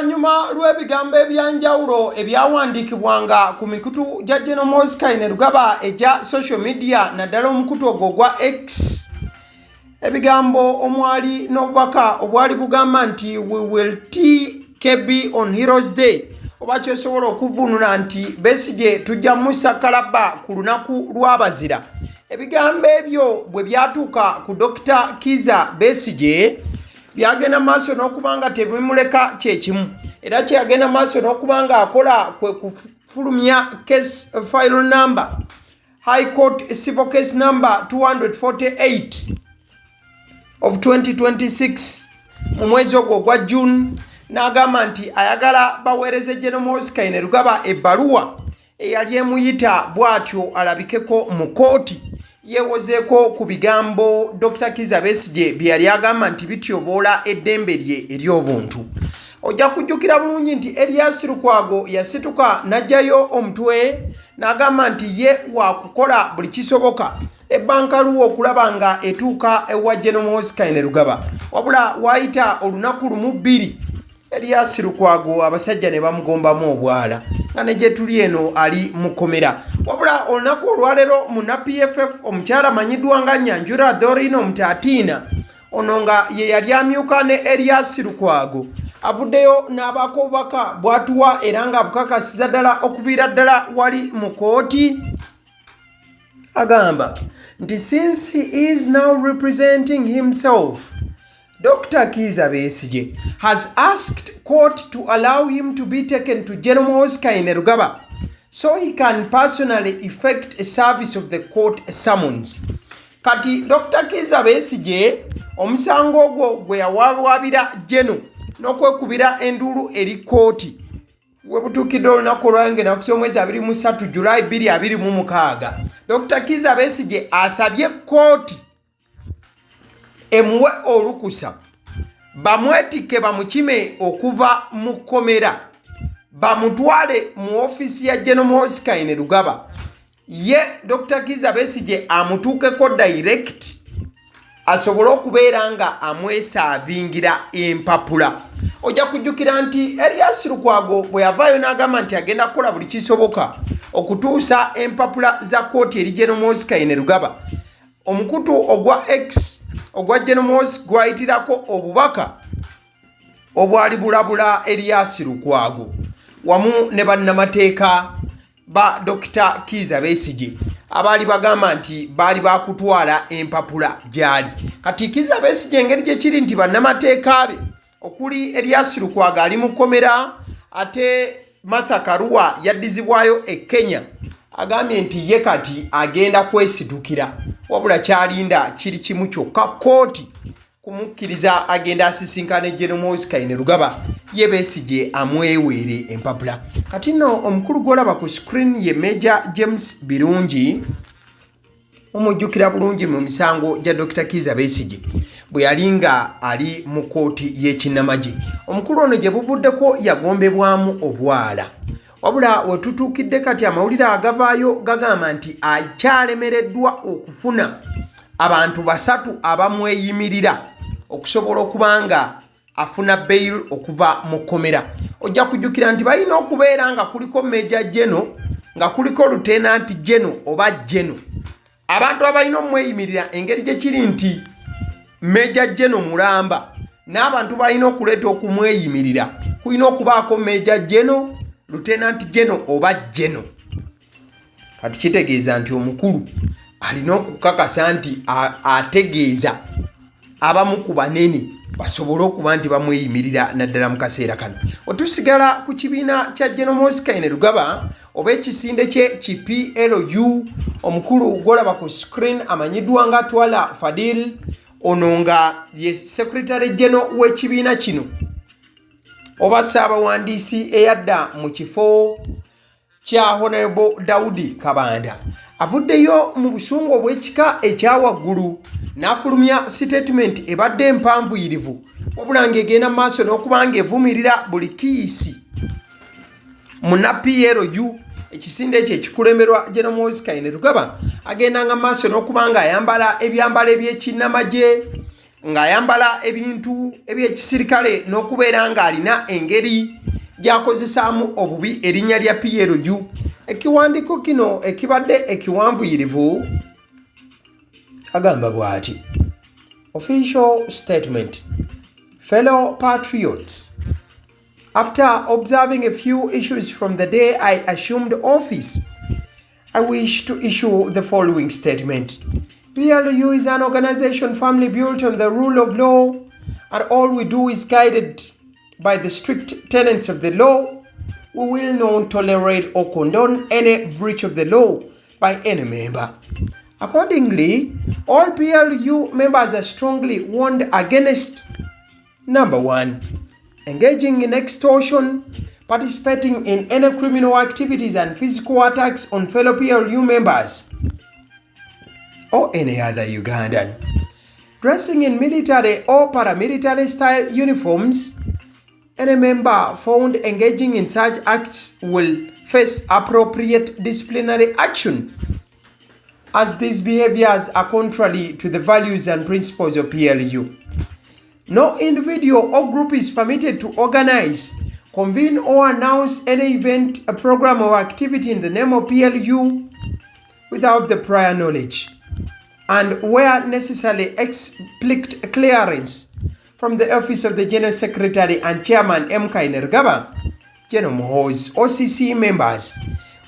Oluvannyuma lw'ebigambo ebyanjawulo ebyawandiikibwanga ku mikutu gya General Muhoozi Kainerugaba egya social media, naddala omukutu ogwo ogwa X, ebigambo omwali n'obubaka obwali bugamba nti "We will TKB on Heroes Day", oba kyosobola okuvvuunula nti Besigye tujja musa kalabba ku lunaku lw'abazira. Ebigambo ebyo bwe byatuuka ku Dr. Kiza Besigye, byagenda maaso n'okuba nga tebimuleka kyekimu, era kyeyagenda maaso n'okuba nga akola kwe kufulumya case file number, High Court Civil Case number 248 of 2026, mu mwezi ogwo ogwa June, n'agamba nti ayagala baweereze General Muhoozi Kainerugaba ebbaluwa eyali emuyita bw'atyo alabikeko mu kooti yeewozeeko ku bigambo Dr. Kiza Besigye bye yali agamba nti bityoboola eddembe lye ery'obuntu. Ojja kujjukira bulungi nti Erias Lukwago yasituka n'aggyayo omutwe n'agamba nti ye waakukola buli kisoboka ebbankaluwa okulaba nga etuuka ewa General Muhoozi Kainerugaba. Wabula waayita olunaku lumu bbiri, Erias Lukwago abasajja ne bamugombamu obwala, nga ne gye tuli eno ali mukomera. Wabula olunaku olwaleero, munna PFF omukyala amanyiddwa nga Nyanjura Dorino Mutatiina, ono nga ye yali amyuka ne Erias Lukwago, avuddeyo n'abaako obubaka bw'atuwa era nga bukakasiza ddala okuviira ddala wali mu kooti. Agamba nti since he is now representing himself, Dr. Kiza Besigye has asked court to allow him to be taken to General Muhoozi Kainerugaba so he can personally effect a service of the court summons. Kati Dr. Kiza Besigye omusango ogwo gwe yawawaabira General n'okwekubira enduulu eri kooti, we butuukidde olunaku olwange enaku z'omwezi 23 Julayi 2026, Dr. Kiza Besigye asabye kooti emuwe olukusa bamwetikke, bamukime okuva mu kkomera, bamutwale mu ofiisi ya General Muhoozi Kainerugaba, ye Dr. Kiza Besigye amutuukeko direct asobole okubeera nga amwesaavingira empapula. Ojja kujjukira nti Erias Lukwago bwe yavaayo n'agamba nti agenda kukola buli kisoboka okutuusa empapula za kooti eri General Muhoozi Kainerugaba, omukutu ogwa X ogwa General Muhoozi gwayitirako obubaka obwali bulabula Erias Lukwago wamu ne bannamateeka ba Dr. Kiza Besigye abaali bagamba nti baali bakutwala empapula gyali. Kati Kiza Besigye, engeri gye kiri nti bannamateeka be okuli Erias Lukwago ali mu kkomera, ate Martha Karua yaddizibwayo e Kenya, agambye nti ye kati agenda kwesitukira, wabula kyalinda kiri kimu kyokka, kooti kumukkiriza agenda asisinkana General Muhoozi Kainerugaba, ye Besigye amweweere empapula. Kati nno omukulu gw'olaba ku screen ye Major James Birungi, mumujjukira bulungi mu misango gya Dr. Kiza Besigye bwe yali nga ali mu kooti y'ekinnamagye. Omukulu ono gye buvuddeko yagombebwamu obwala, wabula we tutuukidde kati amawulire agavaayo gagamba nti akyalemereddwa okufuna abantu basatu abamweyimirira okusobola okuba nga afuna bail okuva mu kkomera. Ojja kujjukira nti balina okubeera nga kuliko Major General, nga kuliko Lieutenant General oba General, abantu abalina omweyimirira. Engeri gye kiri nti Major General mulamba n'abantu balina okuleeta okumweyimirira, kulina okubaako Major General, Lieutenant General oba General. Kati kitegeeza nti omukulu alina okukakasa nti ategeeza abamu ku banene basobole okuba nti bamweyimirira, naddala mu kaseera kano. Otusigala ku kibiina kya General Muhoozi Kainerugaba oba ekisinde kye ki PLU, omukulu gwolaba ku screen amanyiddwa nga Twala Fadil, ono nga ye Secretary General w'ekibiina kino oba ssaabawandiisi eyadda mu kifo kya Honorable Daudi Kabanda, avuddeyo mu busungu obw'ekika ekya waggulu n'afulumya statement ebadde empanvuyirivu, wabula ng'egenda mu maaso n'okuba ng'evumirira buli kiisi munna PLU, ekisinde ekyo ekikulemberwa General Muhoozi Kainerugaba, agendanga mu maaso n'okuba ng'ayambala ebyambalo eby'ekinnamagye. ng'ayambala ebintu eby'ekisirikale n'okubeera ng'alina engeri gy'akozesaamu obubi erinnya lya PLU. Ekiwandiiko kino ekibadde ekiwanvuyirivu agamba bw'ati: Official statement. Fellow patriots, after observing a few issues from the day I assumed office, I wish to issue the following statement. PLU is an organization firmly built on the rule of law, and all we do is guided by the strict tenets of the law. We will not tolerate or condone any breach of the law by any member. Accordingly, all PLU members are strongly warned against: number one, engaging in extortion, participating in any criminal activities and physical attacks on fellow PLU members or any other Ugandan, dressing in military or paramilitary style uniforms. Any member found engaging in such acts will face appropriate disciplinary action, as these behaviors are contrary to the values and principles of PLU. No individual or group is permitted to organize, convene, or announce any event, a program, or activity in the name of PLU without the prior knowledge and, where necessary, explicit clearance from the Office of the General Secretary and Chairman M. Kainerugaba, General Muhoozi, OCC members.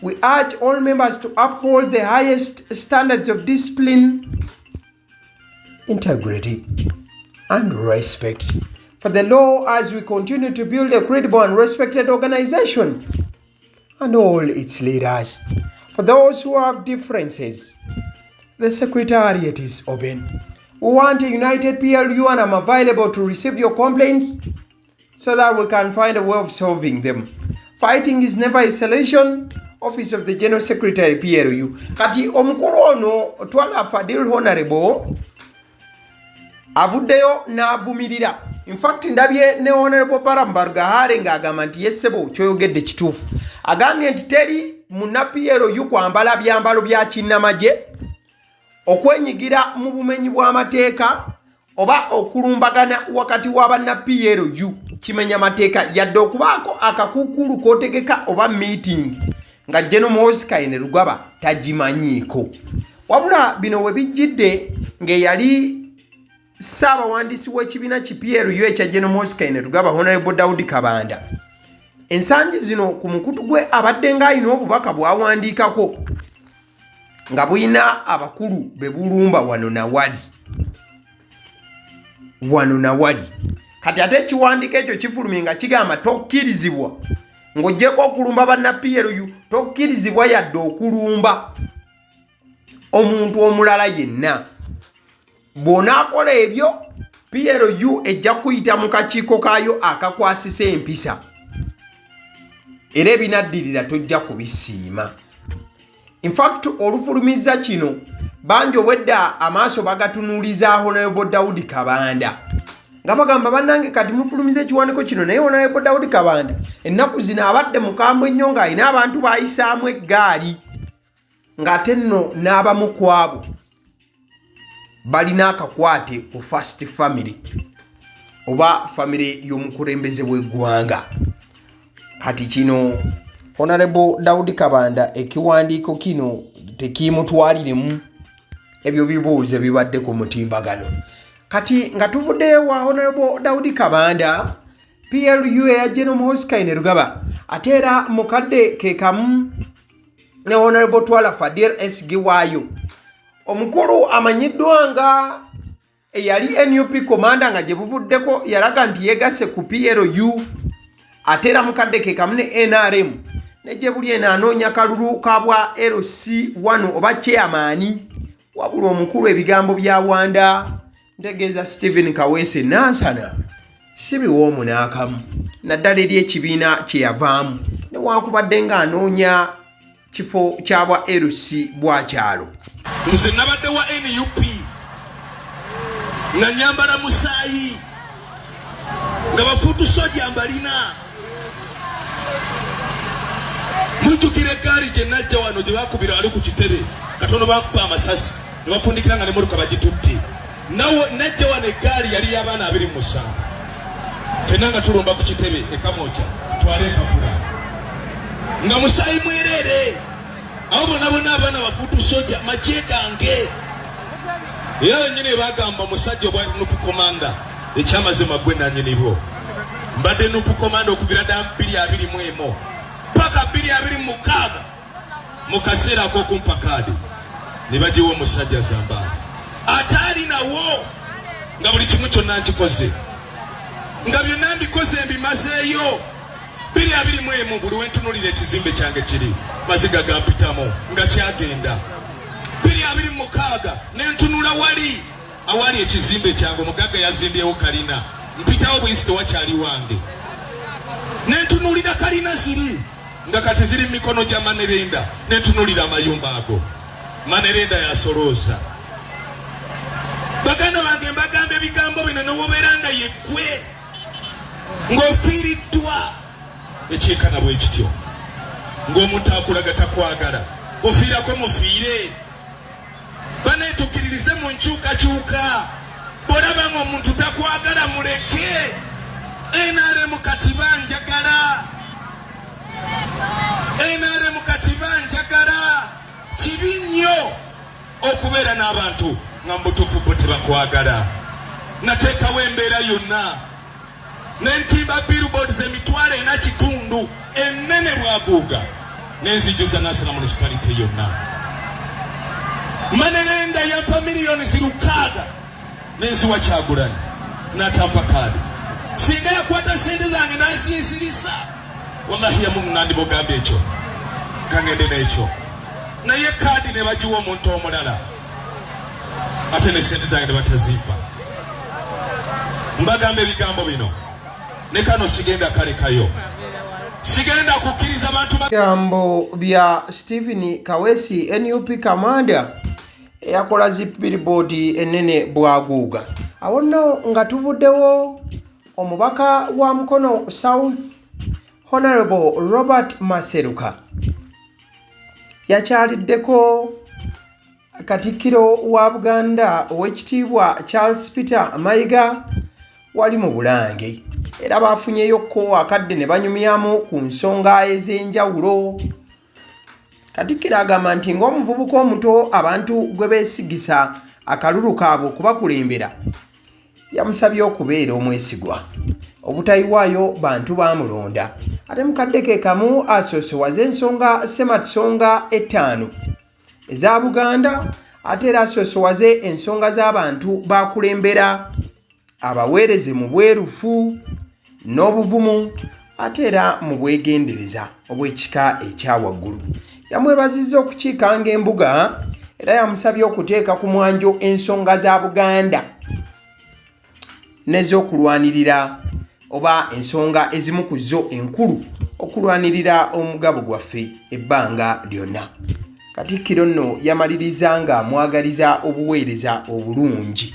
We urge all members to uphold the highest standards of discipline, integrity, and respect for the law as we continue to build a credible and respected organization and all its leaders. For those who have differences, the secretariat is open. We want a united PLU, and I'm available to receive your complaints so that we can find a way of solving them. Fighting is never a solution. Office of the General Secretary, PLU. Kati omukulu ono Twala Fadil Honorable avuddeyo n'avumirira. Infact, ndabye ne Honorable Balaam Barugahare ng'agamba nti yessebo kyoyogedde kituufu. Agambye nti teri munna PLU kwambala byambalo bya kinnamagye, okwenyigira mu bumenyi bw'amateeka oba okulumbagana wakati wa banna PLU kimenya mateeka, yadde okubaako akakuukulu k'otegeka oba meeting nga General Muhoozi Kainerugaba tagimanyiiko. Wabula bino we bijjidde ng'eyali ssaabawandiisi w'ekibiina ki PLU ekya General Muhoozi Kainerugaba, Honorable Daudi Kabanda, ensangi zino ku mukutu gwe abadde ng'alina obubaka bw'awandiikako nga bulina abakulu be bulumba wano nawali, wano nawali. Kati ate ekiwandiiko ekyo kifulumye nga kigamba tokkirizibwa, ng'oggyeko okulumba banna PLU, tokkirizibwa yadde okulumba omuntu omulala yenna. Bw'onaakola ebyo, PLU ejja kuyita mu kakiiko kaayo akakwasisa empisa, era ebinaddirira tojja kubisiima. Infact, olufulumiza kino, bangi obwedda amaaso bagatunuuliza Honorable Daudi Kabanda nga bagamba, "Bannange, kati mufulumiza ekiwandiiko kino, naye Honorable Daudi Kabanda ennaku zino abadde mukambwe ennyo ng'alina abantu bayisaamu eggaali, ng'ate nno n'abamu ku abo balina akakwate ku first family oba famire y'omukulembeze w'eggwanga." Kati kino Honorable Daudi Kabanda ekiwandiiko kino tekiimutwaliremu. Ebyo bibuuzo bibadde ku mutimbagano. Kati nga tuvuddeyo wa Honorable Daudi Kabanda, PLU eya General Muhoozi Kainerugaba, ate era mukadde ke kamu ne Honorable Twala Fadil SG waayo omukulu amanyiddwa nga eyali NUP commander, nga gye buvuddeko yalaga nti yegasse ku PLU, ate era mukadde ke kamu ne NRM, ne gye buli eno anoonya kalulu ka bwa LC1 oba chairman. Wabula omukulu ebigambo bya Wanda, ntegeeza Stephen Kaweese Nansana, si biwoomu n'akamu, naddala eri ekibiina kye yavaamu, newankubadde ng'anoonya kifo kya bwa LC bwakyalo. Nze nabadde wa NUP nga nyambala musaayi, nga bafuutu soja mbalina. Mujjukira eggaali gye najja wano gye bakubira wali ku kitebe, katono bakuba amasasi ne bafundikira nga nemotoka bagitutte. Najja wano eggaali yali y'abaana 27, fenna nga tulumba ku kitebe ekamwokya twale empapula nga musaayi mwereere. Abo bona bona abaana bafuutu soja magye gange. Era benyini bagamba omusajja obwa nupu komanda, ekyamazima gwe nanyini bwo. Mbadde nupu komanda okuvira ddala 2021 paka 2026, mu kaseera ak'okumpa kaadi ne bagiwa omusajja Zambaali ataali nawo, nga buli kimu kyonna nkikoze, nga byonna mbikoze mbimazeeyo. 2021, buli wentunulira ekizimbe kyange kiri maziga gampitamu nga kyagenda. 2026 nentunula wali awali ekizimbe kyange, omugagga yazimbyewo kalina, mpitawo buyisi tewakyali wange, nentunulira kalina ziri nga kati ziri mu mikono gya manerenda, nentunulira amayumba ago manerenda yasolooza. Baganda bange, mbagamba ebigambo bino, newobeera nga yeggwe ng'ofiiriddwa ekyenkana bwe kityo, ng'omuntu akulaga takwagala, ofiirako mufiire. Baneetukiririze mu nkyukakyuka. Bw'olaba ng'omuntu takwagala, muleke. NRM kati banjagala, NRM kati banjagala. Kibi nnyo okubeera n'abantu nga mu butuufu bo tebakwagala. Nateekawo embeera yonna nentimba billboards 4,500 ennene bwaguuga, nenzijuza Nansana Municipality yonna. Manerenda yampa miliyoni 600, nenziwa Kyagulanyi n'atampa kaadi. Singa yakwata sente zange nansinsirisa, wallahi ya Mungu, nandibogambye ekyo kangende n'ekyo, naye kaadi ne bagiwa omuntu omulala, ate ne sente zange ne batazimpa. Mbagamba ebigambo bino ne kano sigenda kalekayo, sigenda kukkiriza bantu. Bigambo bya Stephen Kawesi, NUP commander eyakola zi billboard ennene bwaguuga. Awo nno nga tuvuddewo, omubaka wa Mukono South, Honorable Robert Maseruka, yakyaliddeko Katikkiro wa Buganda, Owekitiibwa Charles Peter Mayiga, wali mu Bulange, era baafunyeyokko akadde ne banyumyamu ku nsonga ez'enjawulo. Katikkiro agamba nti ng'omuvubuka omuto abantu gwe beesigisa akalulu kaabwe okubakulembera, yamusabye okubeera omwesigwa, obutayiwaayo bantu baamulonda, ate mukadde ke kamu asoosowaze ensonga sematusonga 5 eza Buganda, ate era asoosowaze ensonga z'abantu bakulembera, abaweereze mu bwerufu n'obuvumu, ate era mu bwegendereza obw'ekika ekya waggulu. Yamwebazizza okukiikanga embuga, era yamusabye okuteeka ku mwanjo ensonga za Buganda n'ez'okulwanirira, oba ensonga ezimu ku zo enkulu, okulwanirira omugabo gwaffe ebbanga lyonna. Katikkiro nno yamaliriza nga amwagaliza obuweereza obulungi.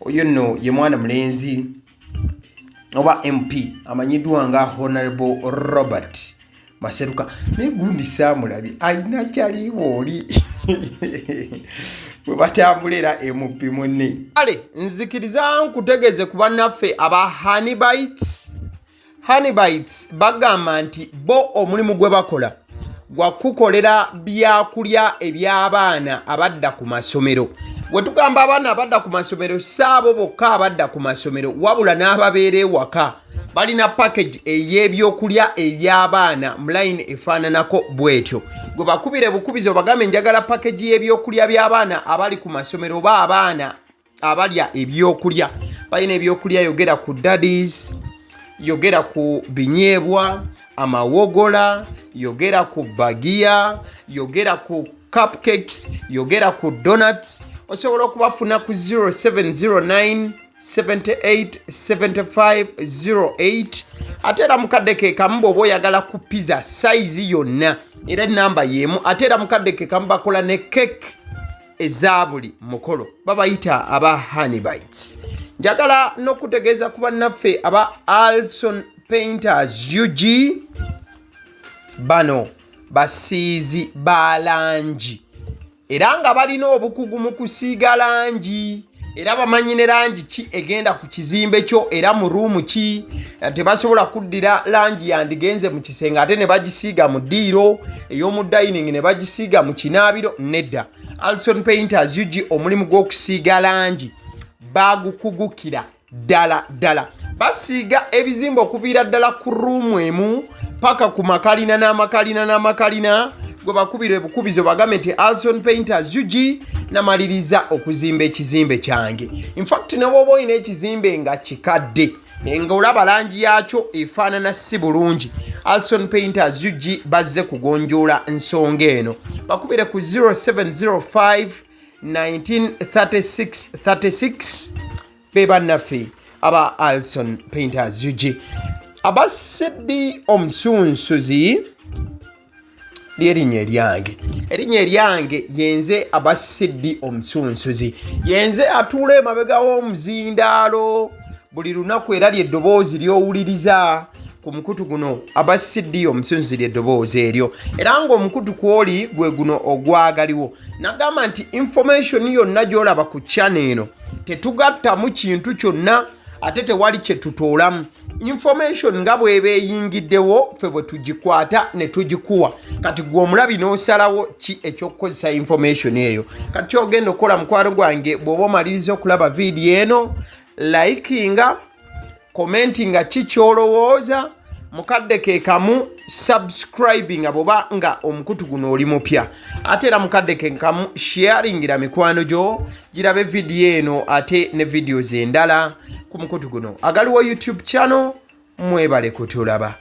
Oyo nno ye mwana mulenzi oba MP amanyiddwa nga Honorable Robert Maseruka. Naye gundi saamulabye, ayina kyaliwo oli bwe batambula era MP munne. Kale nzikiriza nkutegeeze ku bannaffe aba Honeybites. Honeybites bagamba nti bo omulimu gwe bakola gwa kukolera byakulya eby'abaana abadda ku masomero. Bwe tugamba abaana abadda ku masomero, si abo bokka abadda ku masomero, wabula n'ababeera ewaka. Balina package ey'ebyokulya eby'abaana mu line efaananako bwetyo. Gwe bakubire bukubizi obagambe, "Njagala package y'ebyokulya by'abaana abali ku masomero oba abaana abalya ebyokulya." Balina ebyokulya, yogera ku daddies, yogera ku binyeebwa, amawogola, yogera ku bagiya, yogera ku cupcakes, yogera ku donuts. Osobola okubafuna ku 0709 78 75 08. Ate era mukadde ke kamu, bw'oba oyagala ku pizza size yonna, era enamba y'emu. Ate era mukadde ke kamu bakola ne cake eza buli mukolo. Babayita aba Honeybites. Njagala n'okutegeeza ku bannaffe aba Alson Painters UG. Bano basiizi ba langi era nga balina obukugu mu kusiiga langi. Era bamanyi ne langi ki egenda ku kizimbe kyo era mu ruumu ki. Tebasobola kuddira langi yandigenze mu kisenge ate ne bagisiiga mu ddiiro, ey'omu dining ne bagisiiga mu kinaabiro. Nedda, Alson Painters UG omulimu gw'okusiiga langi bagukugukira ddala ddala. Basiiga ebizimbe okuviira ddala ku ruumu emu paka ku makalina n'amakalina n'amakalina. Gwe bakubira ebukubizo bagambe nti Alson Painters UG namaliriza okuzimba ekizimbe kyange. Infact, ne bwoba olina ekizimbe nga kikadde nga olaba langi yakyo efaanana si bulungi, Alson Painters UG bazze kugonjoola nsonga eno. Bakubire ku 0705 1936 36. Be bannaffe aba Alson Painters UG. Abasiddi omusunsuzi lyerinnya eryange, erinnya eryange yenze Abasiddi omusunsuzi, yenze atuula emabega w'omuzindaalo buli lunaku, era lyeddoboozi ly'owuliriza ku mukutu guno. Abasiddi omusunsuzi lyeddoboozi eryo, era ng'omukutu kwoli gwe guno ogwagaliwo. Nagamba nti information yonna gy'olaba ku channel eno tetugattamu kintu kyonna, ate tewali kye tutoolamu. Information nga bw'eba eyingiddewo, ffe bwe tugikwata ne tugikuwa. Kati gwe omulabi n'osalawo ki ekyokukozesa information eyo. Kati kyogenda okukola, mukwano gwange, bw'oba omaliriza okulaba vidiyo eno, likinga, commentinga ki kyolowooza, mukadde ke kamu subscribinga bwoba nga omukutu guno oli mupya, ate era mukadde ke kamu sharingira mikwano gyo girabe vidiyo eno ate ne videos endala ku mukutu guno agaliwo YouTube channel. Mwebale kutulaba.